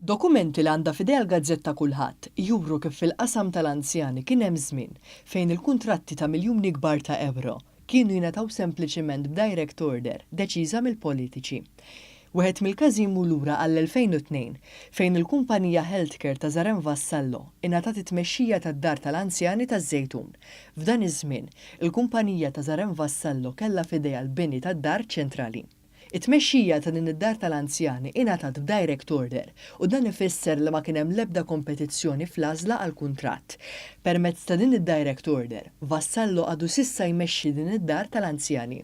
Dokumenti li għandha f'idejha l-gazzetta Kullħadd juru kif fil-qasam tal-anzjani kien hemm żmien fejn il-kuntratti ta' miljuni kbar ta' ewro kienu jingħataw sempliċiment b'direct order deċiża mill-politiċi. Wieħed mill-każi jmur lura għall-2002 fejn il-kumpanija Healthcare ta' Żaren Vassallo ingħatat it-tmexxija tad-Dar tal-Anzjani taż-Żejtun. F'dan iż-żmien, il-kumpanija ta' Żaren Vassallo kellha f'idejha l-bini tad-Dar Ċentrali. It-tmexxija ta' din id-dar tal-anzjani ingħatat b'direct order u dan ifisser li ma kien hemm l-ebda kompetizzjoni fl-għażla għall-kuntratt. Permezz ta' din id-direct order, Vassallo għadu s'issa jmexxi din id-dar tal-anzjani.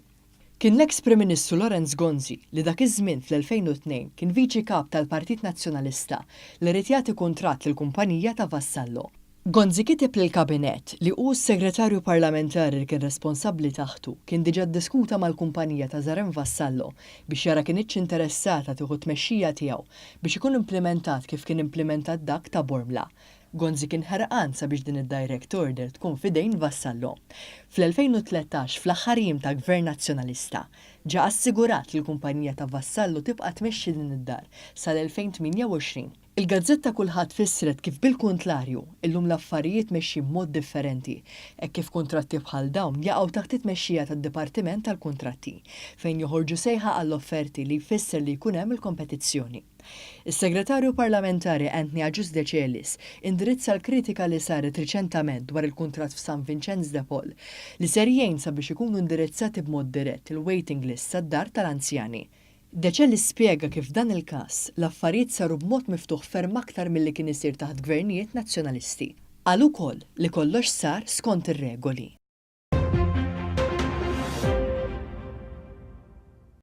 Kien l-eks Prim Ministru Lawrence Gonzi li dak iż-żmien fl-2002 kien Viċi Kap tal-Partit Nazzjonalista li ried jagħti kuntratt lill-kumpanija ta' Vassallo. Gonzi kiteb lill-Kabinett li hu s-Segretarju Parlamentari li kien responsabbli taħtu kien diġà ddiskuta mal-kumpanija ta' Zaren Vassallo biex jara kinitx interessata tieħu t-tmexxija tiegħu biex ikun implimentat kif kien implimentat dak ta' Bormla. Gonzi kien ħerqan sabiex din id-direct order tkun f'idejn Vassallo. Fl-2013 fl-aħħar jiem ta' Gvern Nazzjonalista, ġa assigurat li l-kumpanija ta' Vassallo tibqa' tmexxi din id-dar sal-2028. Il-gazzetta Kullħadd fissret kif bil-kuntlarju, illum l-affarijiet mexjin b'mod differenti, hekk kif kuntratti bħal dawn jaqgħu taħt it-tmexxija tad-Dipartiment tal-Kuntratti, fejn joħorġu sejħa għall-offerti li jfisser li jkun hemm il-kompetizzjoni. Is-Segretarju Parlamentari Anthony Agius Decelis indirizza l-kritika li saret riċentament dwar il-kuntratt f'San Vinċenz de Paul, li ser jgħin sabiex ikunu indirizzati b'mod dirett il-waiting lists għad-dar tal-anzjani. Decelis spjega kif f'dan il-każ, l-affarijiet saru b'mod miftuħ ferm aktar milli kien isir taħt gvernijiet Nazzjonalisti. Qal ukoll li kollox sar skont ir-regoli.